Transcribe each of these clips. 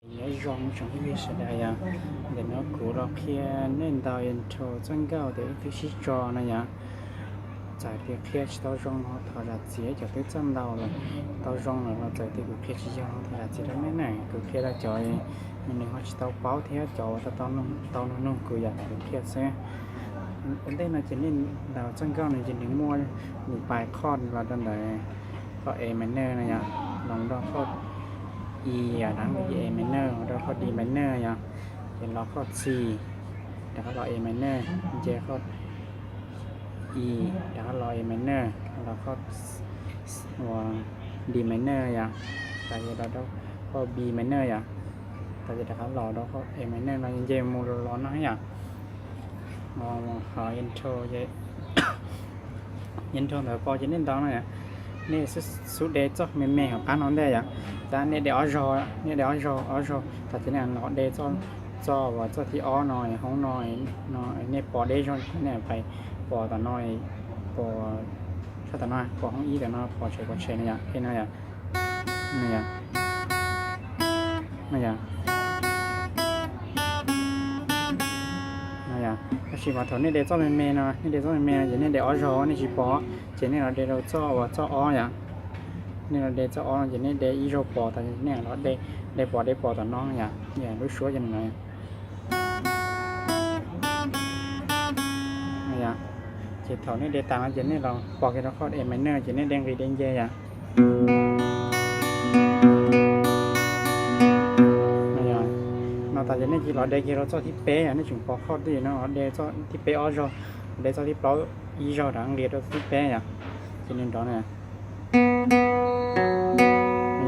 Nyob zoo tsoom phooj ywg sawv daws yom, ntawm no kuv los qhia nej ntaus intro txoj nkauj tias ib tug sib tso no yom. Txawm tias qhia tsis tau zoo los thov zam txim, cov twb txawj ntaus los tau zoo lawm los txawm tias kuv qhia tsis yog los thov zam txim rau nej na. Kuv qhia rau cov nws ho tsis tau paub thiab cov uas tau nug nug kuv yam kuv qhia xwb. Ua ntej no ces nej ntaus txoj nkauj no ces nws muaj nws pais chord los rau ntawm chord A minor no yom, los rau chord E, dab A minor, los rau chord D minor yom, ces los chord C, rov qab los A minor, nce chord E, rov qab los A minor, los chord uas D minor yom, tas ces los rau chord B minor yom, tas ces rov qab los rau chord A minor no nce mus los no yom. Ho intro, intro ntawd pom ces nej ntaus no yom, nej xub de txoj me me hauv qab no ntej yom, tab nej de ob zaug, nej de ob zaug, ob zaug tas ces nej los de txoj, txoj uas txoj thib ob no, hoob no, no nej pom deb zog nej pais pom tom no, pom, txog tom no pom hoob ib tom no pom tsev pom tsev no yom, no yom, no yom, no yom. Tab sis mas thaum nej de txoj me me no, nej de txoj me me no ces nej de ob zaug nej tsis pom, ces nej los de rau txoj uas txoj ob yom. Nej los de txoj ob no ces nej de ib zaug pom tas nej los de, de pom de pom tom no yom, lub suab ces nws no yom. Ces thaum nej de tas no ces nej los pom kiag rau chord A minor ces nej de nqis de nce yom. No tas ces nej cia los de kiag rau txoj thib peb yom, nej tseem pom chord twj ywm no los de txoj thib peb ob zaug, de txoj thib plaub ib zaug rov nqis rau txoj thib peb yom, ces nws nrov no.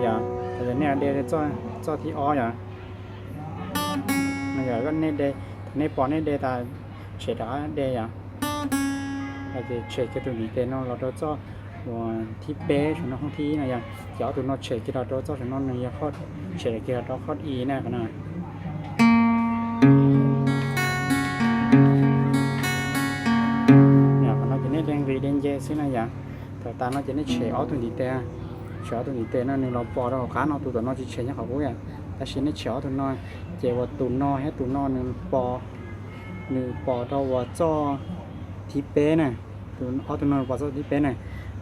Yom, tas ces nej de txoj thib ob yom. Yom, nej de, thaum nej pom nej de tas tshem rov qab de yom. Ces tshem kiag tus ntiv tes no los rau txoj uas thib peb saum no hoob thib ib no yom, ces ob tug no tshem kiag los rau txoj saum no nws yog chord, tshem kiag los rau chord E na qhov no. Qhov no ces nej de nqis de nce xwb na yom. Thaum tas no ces nej tshem ob tug ntiv tes, tshem ob tug ntiv tes no nws los pom rau hauv qab no, tus tom no tsis tshem nyob qhov ub yom, tab sis nej tshem ob tug no, ces uas tus no thiab tus no nws pom, nws pom rau uas txoj thib peb na, ob tug no pom txoj thib peb na,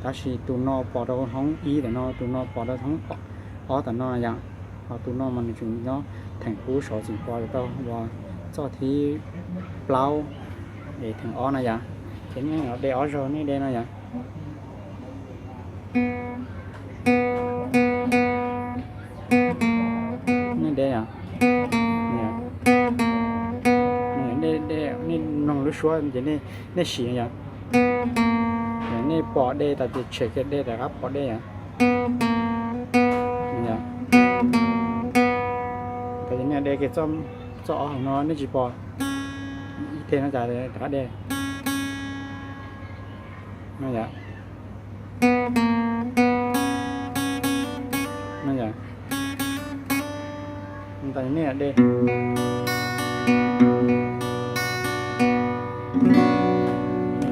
tab sis tus no pom rau hoob ib tom no, tus no pom rau hoob ob tom no yom. Ho tus no mas nws tseem nyob theem qub saud tseem pom rau uas txoj thib plaub es theem ob no yom. Ces nej los de ob zaug nej de no yom. Nej de yom. Nej mloog lub suab ces nej sim yom. Nej pom de tas ces tshem kiag de rov qab pom de yom. Yom, tas ces nej de kiag txoj ob hauv no nej tsis pom, ib teg no tas rov qab de. No yom. No yom. Tas nej de.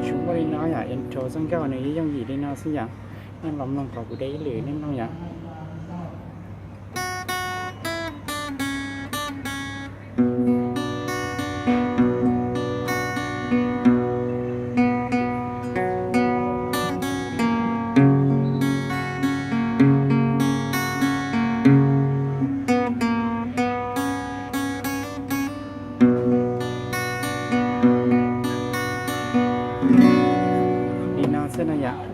Tsuas muaj li no yom, intro txoj nkauj nws yooj yim li no xwb yom. Nej los mloog kom kuv de ib lwm nej mloog yom. Li no xwb no yom.